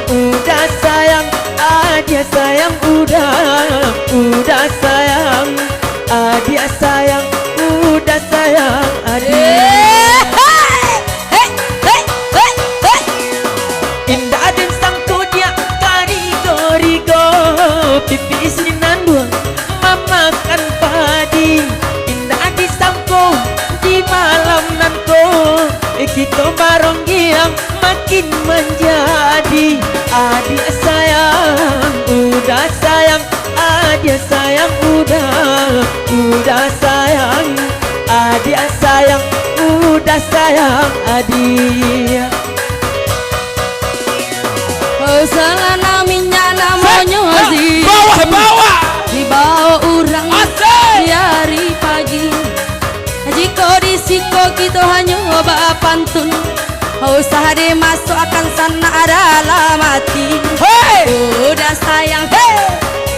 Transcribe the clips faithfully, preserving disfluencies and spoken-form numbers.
Uda sayang, adia sayang, uda. Uda sayang, adia sayang, uda sayang, adia. Hei, hei, hei, hei, hei. Indak den sangko diak karigo-rigo, pipi sinan duo mamakan padi. Indak disangko di malam nan ko, eh, kito baronggiang makin manjadi. Adia sayang, uda sayang, adia sayang, uda. Uda sayang, adia sayang, uda sayang, adia. Oh, salana minyak namonyo Zi. Bawah, bawah. Dibao urang Asik. Di ari pagi. Jiko di siko kito hanyo bapantun. Usah dimasuakkan sanak dalam ati. Hei! Uda sayang, hei!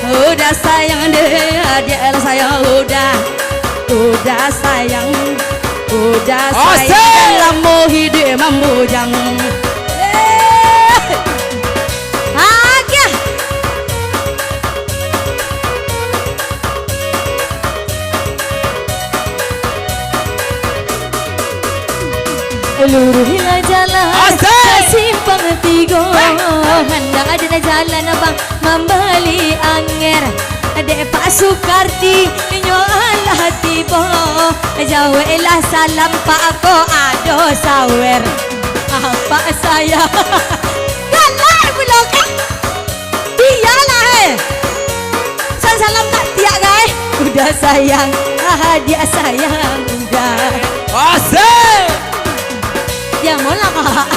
Uda sayang deh, adiak lah sayang uda. Uda sayang, uda sayang, Asik! Lamo hiduik mambujang. Eh. Agiah. Luruihlah jalan Asik. Ka simpang tigo. Hei. Handak ado jalan abang mambali angger. Dek Pak Sukarti, inyo alah tibo. Jaweklah salam Pak, ko ado sawer. Apak sayang. Galak pulo, eh. Bialah, eh. San salam tak tiak, guys. Uda sayang, ah, dia sayang, uda. Asik. Dia mola, Kak.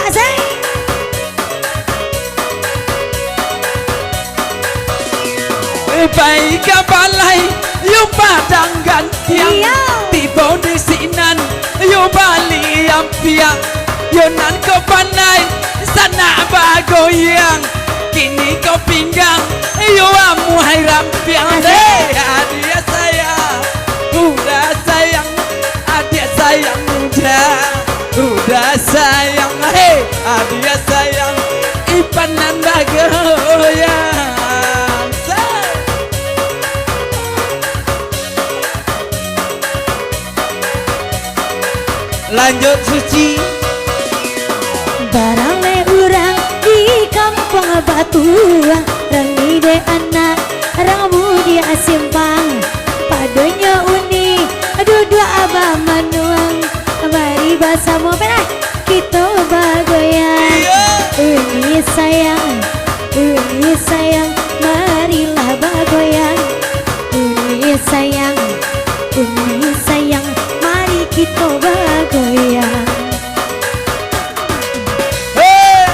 Asik. Pai ka balai, yo Padang Gantiang. Iyo. Tibo di sinan, yo bali ampiang. Yo nan ko pandai, sanak bagoyang. Kini ko pinggang, yo amuah rampiang. Asik. Hei, adia sayang, uda sayang, adia sayang uda. Uda sayang, hei, adia sayang, ipan nan bagoyang. Sa- Lanjut, Suci. Barang leh urang di Kampuang Batuah, rami dek anak rang mudiak simpang. Padonyo uni duduak bamanuang, mari basamo, peh, kito bagoyang. Iyo. Uni sayang, uni sayang, marilah bagoyang. Uni sayang, uni sayang, mari kito bagoyang. Hei!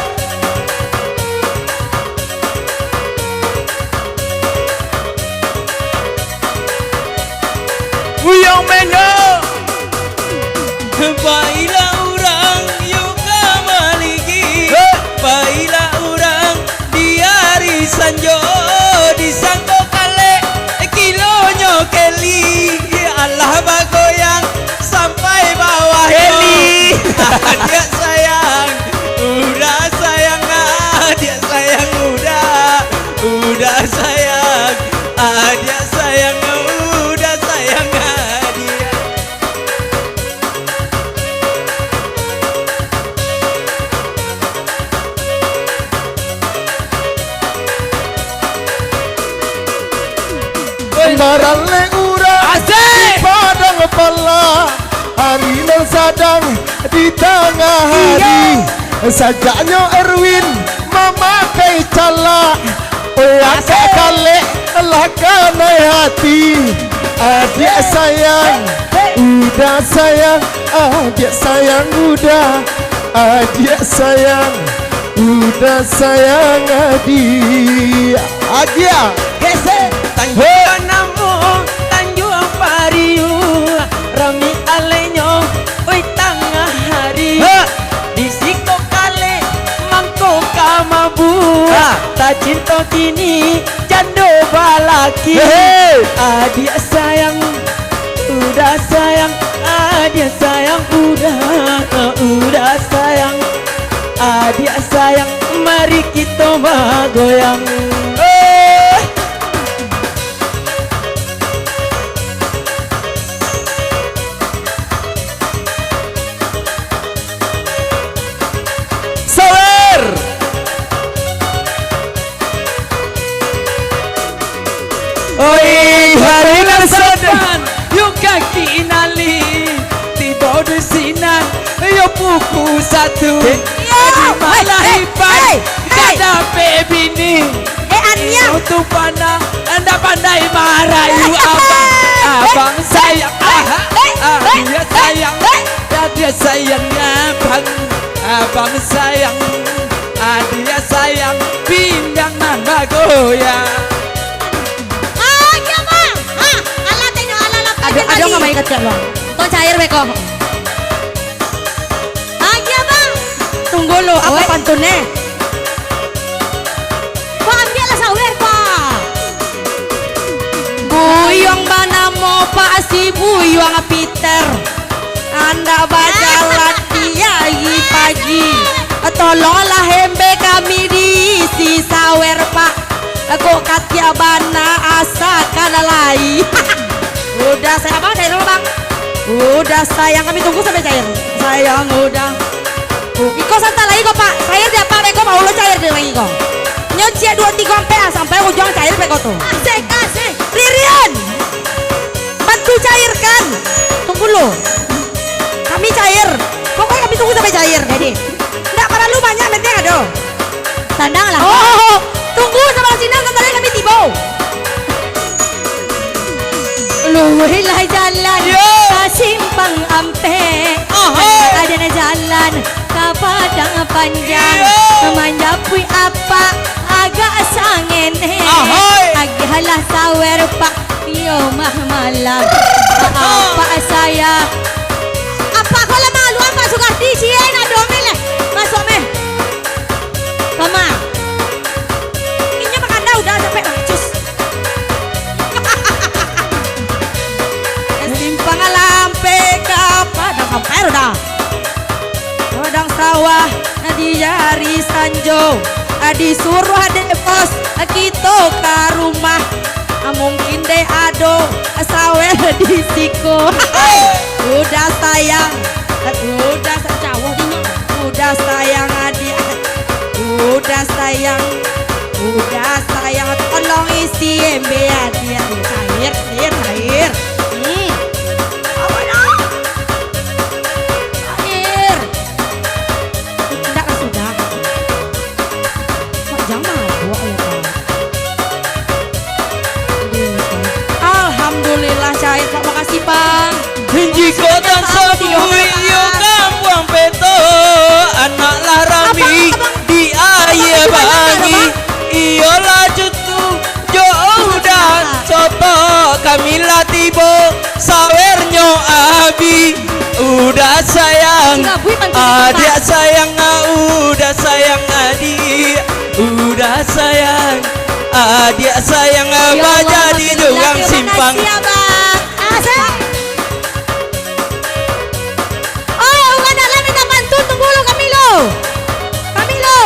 Uyang Menyo. Pailah urang yo ka maligi. Hei! Pailah urang di ari sanjo, disangko kalek, kilonyo keli, alah bagoyang sampai bawahnyo. Keli. Adiak sayang, uda sayang, adiak sayang uda, uda sayang, adiak sayang, uda sayang adiak. Maralek urang Asik. Di Padang Pala, ari nan sadang di tangah hari. Iyo. Sajaknyo Erwin mamakai calak, oyak Asik. Kalek lah kanai hati. Adiak sayang, uda sayang, adiak sayang uda, adiak sayang, uda sayang adiak. Agiah. Gesek. Tanjuang Hei. Namo, Tanjuang Pariuah, rami alehnyo, oi, tangah hari. Ha. Di siko kalek, mangko ka mabuak. Ha. Tacinto kini, jando balaki. Hei. Adiak sayang, uda sayang, adiak sayang, uda, uda sayang. Adiak sayang, mari kito bagoyang. Eh. Sawer. Oi, hari nan sadang. Yo kaki inali, tibo di sinan, yo pukul satu. Eh. Di malah eh, eh, iban, eh, eh. Kada pe bini. Eh, Ania. Itu tu pandang, anda pandai marayu abang. Abang sayang, ah, eh, ah, eh, dia eh, sayang, eh. Ya dia sayang abang. Abang sayang, ah, dia sayang, pinggang nan bagoyang. Ah, iya, Bang. Ah, alah, tengok, alah, lah, Aduh, tadi. Aduh, nggak main kecil, Bang. Tong cair, beko. Ah, iya, Bang. Tunggu lu, apa Oi. Pantunnya? Pak, ambiaklah sawer, Pak. Buyuang banamo Pak si Buyuang Peter. Andak bajalan di ari pagi. Tolonglah embe kami diisi sawer, Pak. Kok katiak bana asakan lai. Udah, saya abang, cair dulu, Bang. Udah, sayang, kami tunggu sampai cair. Sayang, udah. Iko santai lagi ko, Pak. Cair di apa, beko, mau lo cair di lagi ko. Nyo ciek duo tigo ampek, ah, sampai ujuang cair, beko tu. Asik, asik. Ririn, bantu cairkan. Tunggu lo. Kami cair. Pokoknya kami tunggu sampai cair. Jadi. Ndak paralu banyak, penting ado. Sandang lah. Oh, tunggu sabalah sinan, sampai kami tibo. Luruihlah jalan Yo. Ka Simpang Ampek. Aha. Ado jalan ka Padang Panjang. Yo. Manjapuik apak agak sangenek. Ahai. Agiahlah sawer, Pak. Iyo mah malam. Apak saya. Apak ko lah mangaluan Pak Sukarti, sia nak domeleh. Masuk meh. Kama. Inyo bakanda udah sampai bacus. Simpang Ampek ka Padang Ampek udah. Padang Sawah di ari sanjo, disuruah dek bos kito ka rumah. Mungkin dek ado sawer di siko. Udah sayang, udah sa-, jauah dinyo. Udah sayang adiak, udah sayang, udah sayang, tolong isi embe adiak. Cair, cair, cair. Hmm. Apa dah? Cair. Indak lah sudah. Mak, jan mabuak yo, Pak. Alhamdulillah, cair, Pak. Makasih, Pak. Jiko tan sabuik yo kampuang Peto, anak lah rami Abang, abang. Di aia Abang, abang, bagi. Abang. Iyolah jutu jo udah soto, kami lah tibo, sawernyo abih. Udah sayang, Sinabui pantun adiak Pak. Sayang, ah, udah sayang adiak. Udah sayang, adiak sayang, ah, Ya Allah, bajadi Alhamdulillah, durang terima simpang. Kasih, Abang. Asik. Oi, urang dalam minta pantun, tunggu lu, Kamilo. Kamilo.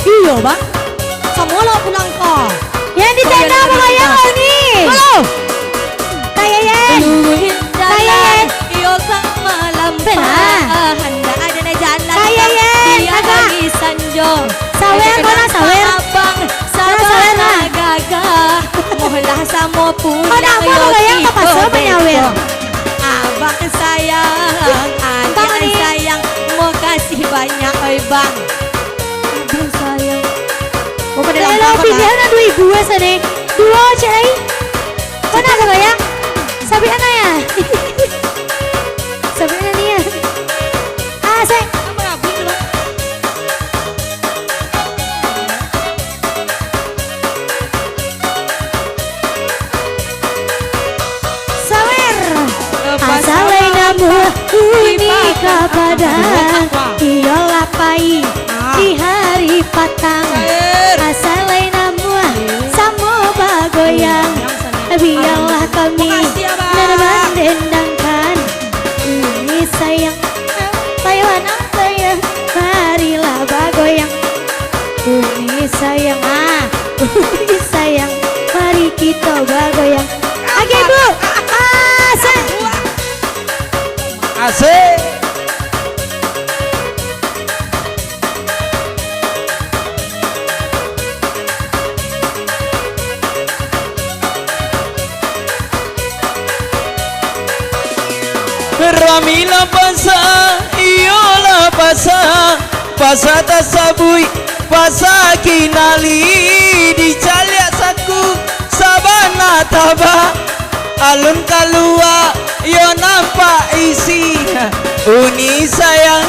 Iyo, Bang. Samulo pulang ko. Yang di tenda, Bang Ayang, ni. Halo. Kayak, ye. Kayak, ye. Iyo, ka malam. Nah. Handa ada na jalan. Kayak, ye. Dia lagi sanjo. Sawer, mana sawer? Abang, sabar sawer, nah. Gagah. Mohlah samo pulang. Mana, mana yo bayang kita apa, siapa nyawer? Beko. Abang sayang, Bang adiak ni. Sayang, makasih banyak, oi, Bang. Abang sayang. Oh, pada Lah, lantang, lah, Bang, pilihan ah. Ada ibu asa ni. Dua, cek ai. Mana, Bang, ya? Sabik anak, ya? Sabik anak ni, ya? Ah, saya. Apa, Bang? Sawer. Asa lai namuah uni ka Padang, iyolah pai di hari patang. Asa lai namuah samo bagoyang, biarlah kami nan mandendangkan. Uni sayang, payo Milo pasa, iyolah pasa, pasa tasabuik, pasa kinali, dicaliak saku, sabana taba, alun kalua, yo nampak isi. Uni sayang,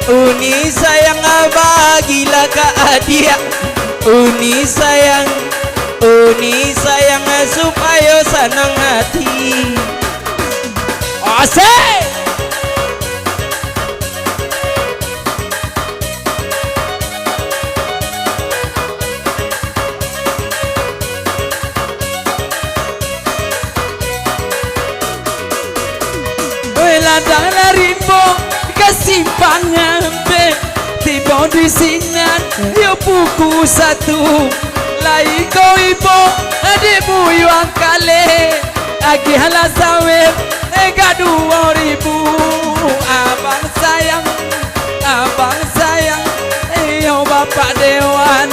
uni sayang, bagilah ka adiak. Uni sayang, uni sayang, supayo sanang ati. Asik! Oi, ladang lah rimbo ka simpang Ampek, tibo di sinan yo pukua satu. Lai ko ibo, dek buyuang kaleh, agiahlah sawer, eh, ka duo ribu. Abang sayang, abang sayang, iyo bapak dewan.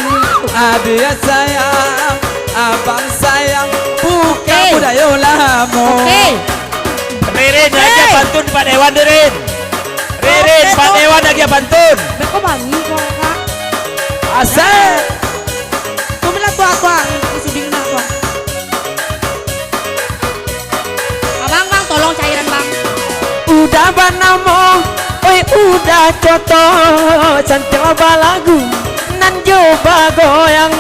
Adiak sayang, abang sayang, bukan Oke. budayo lamo. Oke. Ririn, Hei. agiah pantun Pak Dewan, Ririn. Ririn, Oke, Pak Tom. Dewan agiah pantun. Beko bami ko, Kak. Asik. Tumilah tua, tua. Suding nak, tua. Abang, bang, tolong cairan, bang. Udah banamo, oi, udah cocok, cantik balagu, nan jo bagoyang.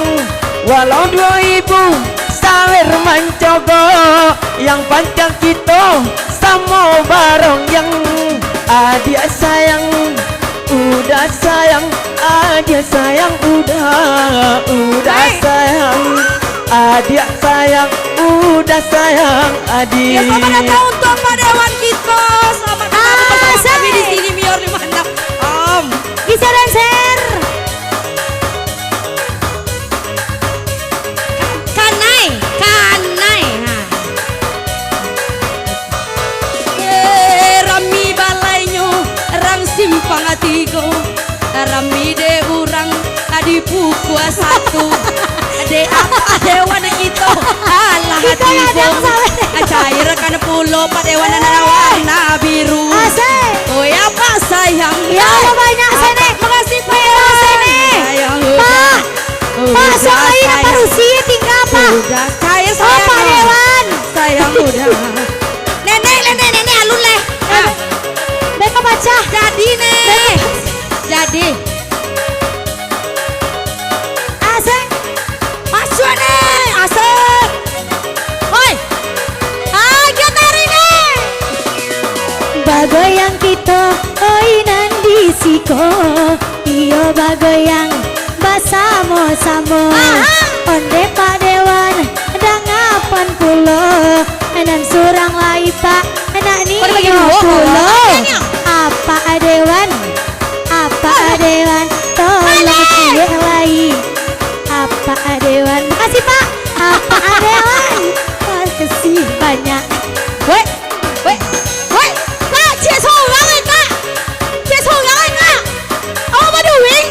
Walau duo ribu, sawer mancogok, yang pantiang kito samo baronjang. Adiak sayang, udah sayang, adiak sayang, udah, udah Hai. sayang, adiak sayang, udah sayang, adiak. Ya, selamat datang untuk Pak Dewan kita. Selamat datang bersama Asik. kami di sini, Mior di mana? Om. Bisa dancer. Ka-, kanai, kanai, ha. Eh, rami balainyo, rang simpang tigo. Rami dek urang, tadi pukua satu. Dek apa dewan kito, alah Kita tibo. ladang sawit. Cairkan pulo, Pak Dewan, nan warna biru. Asik. Oh ya, Pak sayang. Ya Allah, banyak, Apa? Senek. Makasih, Pak Dewan. Senek. Sayang, Pak. udah. Pak, Udah, sok air apa sayang. rusi tinggal, Pak? Udah, cair, Oh, Pak sayang. Dewan. Sayang, udah. Nenek, nenek, nenek, alun leh. Eh, Ah. be-, beko pacah. Jadi, Nek. Beko pacah. Jadi. Asik. Masuk, Nek. Asik. Hoi. Ah, gitar ini. Bagoyang kito, oi, nan di siko. Iyo bagoyang basamo-samo. Aha. Ondeh Pak Dewan, dangapan pulo. Nan surang lai, Pak, nak Kau dibagi nio dua, pulo. Pak. Apak Dewan, Apak Dewan, tolong Balik. ciek lai. Apak Dewan, makasih, Pak. Apak Dewan, makasih banyak. Woi, woi, woi, Kak, ciek sorang, eh, Kak. Ciek sorang, eh, Kak. Awak baduing.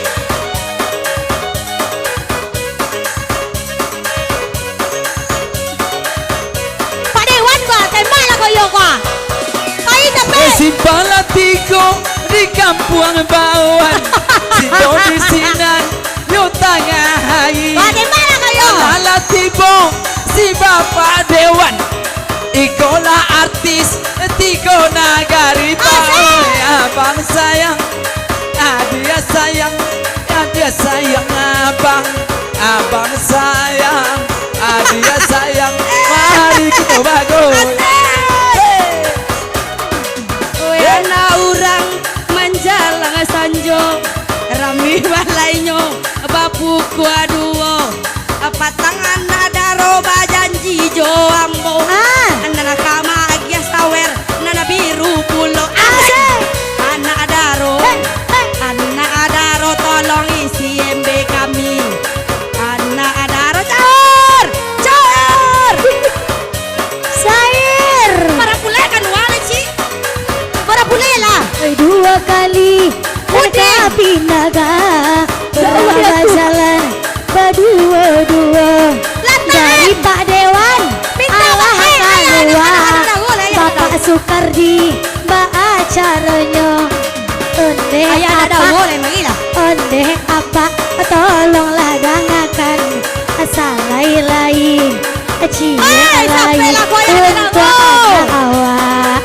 Pak Dewan, kau tembaklah kau iyo, kau. Pai capek. Eh, simpang lah tigo di kampuang Bawan. Siko di sinan, yo tangah hari. Wah, tembaklah kau iyo. Alah lah tibo si Bapak Dewan. Ikolah artis tigo nagari, Pak. Asik. Oi, abang sayang, adiak sayang, adiak sayang abang, abang sayang, adiak sayang. Mari kito bagoyang. Asik. Hei. Weh, anak urang manjalang sanjo, rami balainyo bapukua duo. Patang anak daro bajanji jo ambo. Ah. Nan ka maagiah sawer, nan biru pulo. Asik. Anak daro. Hei, hei. Anak daro, tolong isi embe kami. Anak daro, caur! Caur! Sair. Para pulai kan wala, Cik. Para pulai lah. Oi, dua kali. Udin. Tapi naga. Jauh dia tu. Berjalan baduo-duo. Lantai. Dari Pak Dewan. Minta alah maaf, ayah, kalua. Anak, anak, anak, anak, anak, anak. Bapak Sukardi. Ba Ayah nak dawo lai, marilah. Ondeh apak, tolonglah dangakan. Salai lai, ciek lai, untuak anak awak.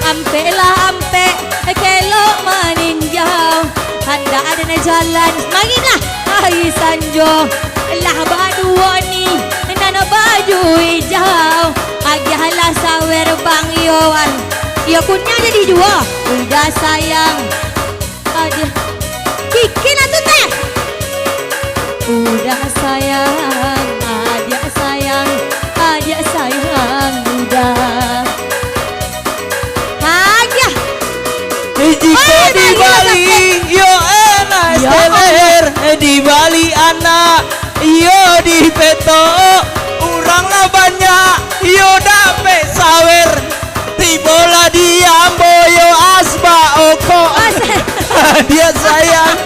Ampek lah ampek, kelok maninjau. Handak aden jalan, marilah ari sanjo. Lah baduo ni, nan baju ijau. Agiahlah sawer Bang Yowan. Iyo, kunyah jadi juo. Udah sayang, adiak. Kiki lah tu teh. Udah sayang, adiak sayang, adiak sayang, udah. Agiah. Jiko dibali, yo enak seler, dibali anak, yo dipeto, urang lah banyak, yo dapek sawer. Tibolah di ambo yo asbak okok. Adiak sayang,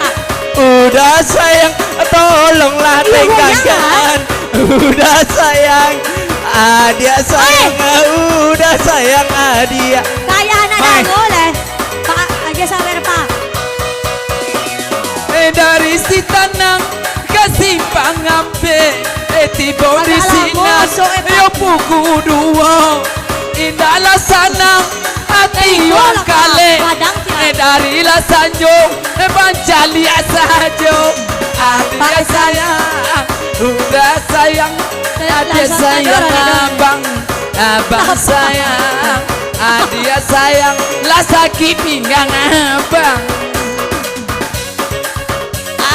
udah sayang, tolonglah tengahkan. Udah sayang, adiak sayang, udah sayang, adiak. Kayah nak dawo lai. Pak, agiah sawer, Pak. Eh, dari Sitanang ka Simpang Ampek, eh, tibo di sinan, yo pukul duo. Indaklah sanang ati urang kalek, eh, dari lah sanjo, eh, mancaliak sajo. Adiak sayang, udah sayang, adiak sayang abang, abang sayang, adiak sayang, lah sakik pinggang abang.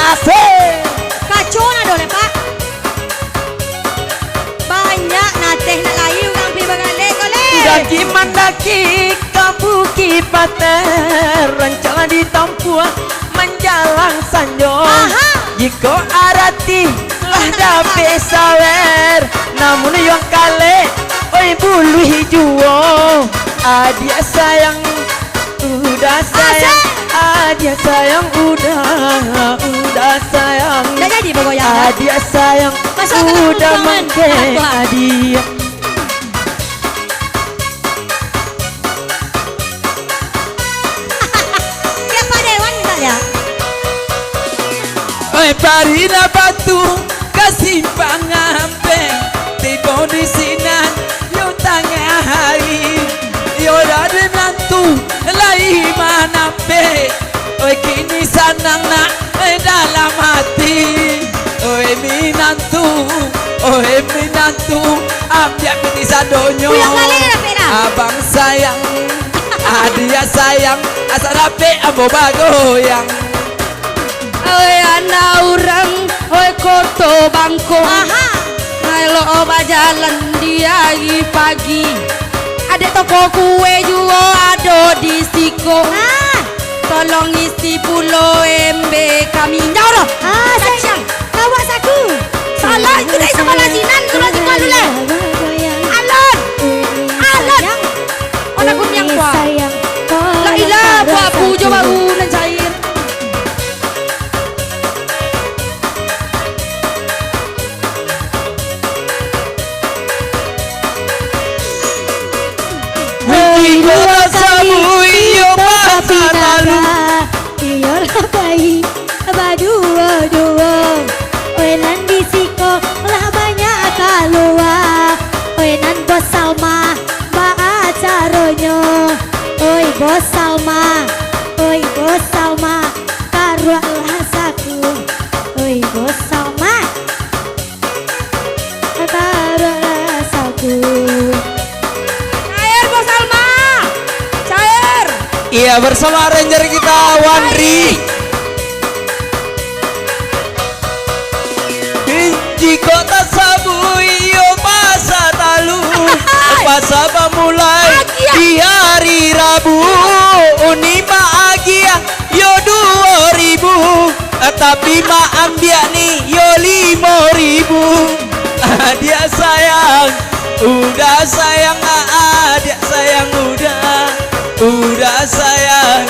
Asik. Kaco nado lai, Pak. Banyak nateh nak lai urang pi bagalek ko lai. Daki mandaki ka Bukik Pateh, rancak lah ditampuah manjalang sanjo. Aha. Jiko arati lah dapek sawer, namun yo kalek, oi buluih juo. Adiak sayang, udah sayang, adiak sayang, udah, udah sayang. Dah jadi bagoyang, dah. Adiak sayang, udah mangkek, adiak. Siapa Dewan minta ya? Oi, parilah batu ka Simpang Ampek, tibo di sinan yo tangah hari, yo lah di minantu lai manampek. Oi, kini sanang nak, eh, dalam ati. Oi, minantu, oi, minantu, ambiak pitih sadonyo. Abang sayang, adiak sayang, asa dapek ambo bagoyang. Oi, anak urang, oi, Koto Bangko. Aha. Elok bajalan di ari pagi. Adek toko kue juo ado di siko. Ah. Tolong isi pulo embe kami. Jauh doh. Ah, sayang. Kawak saku. Salah, itu dari sebelah sinan, sebelah siko dulu lah. Alon. Alon. Warna kuniang, kuah. La ilah, buah abu jo baru nan cair. Iyo lah pai baduo-duo. Oi, nan di siko lah banyak kalua. Oi, nan Bos Salma, baa caronyo? Oi, Bos Salma, oi, Bos Salma, karuaklah saku. Oi, Bos Salma, karuaklah saku. Cair, Bos Salma. Cair. Iya, bersama arranger kita, Wandri. Jikok tasabuik iyo pasa talu, pasa bamulai di ari Rabu, uni maagiah yo duo ribu, tapi maambiak ni yo limo ribu. Adiak sayang, udah sayang, adiak sayang, udah, udah sayang,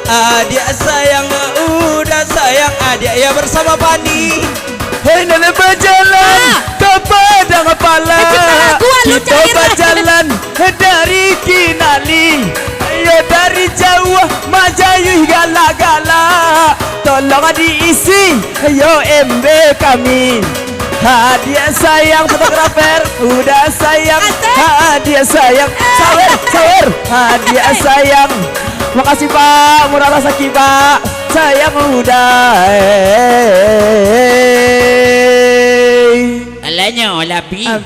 adiak sayang, udah sayang, adiak ya bersama Pani. Hei, nan bajalan ka Padang Pala, kito bajalan dari Kinali, yo dari jauah Tolong diisi, yo, ember kami. Hadiah sayang fotografer, udah sayang. Asik. Hadiah sayang, sawer, sawer. Hadiah sayang. Makasih, Pak. Murah rasaki, Pak. Sayang udah. Alanyo, Lapi.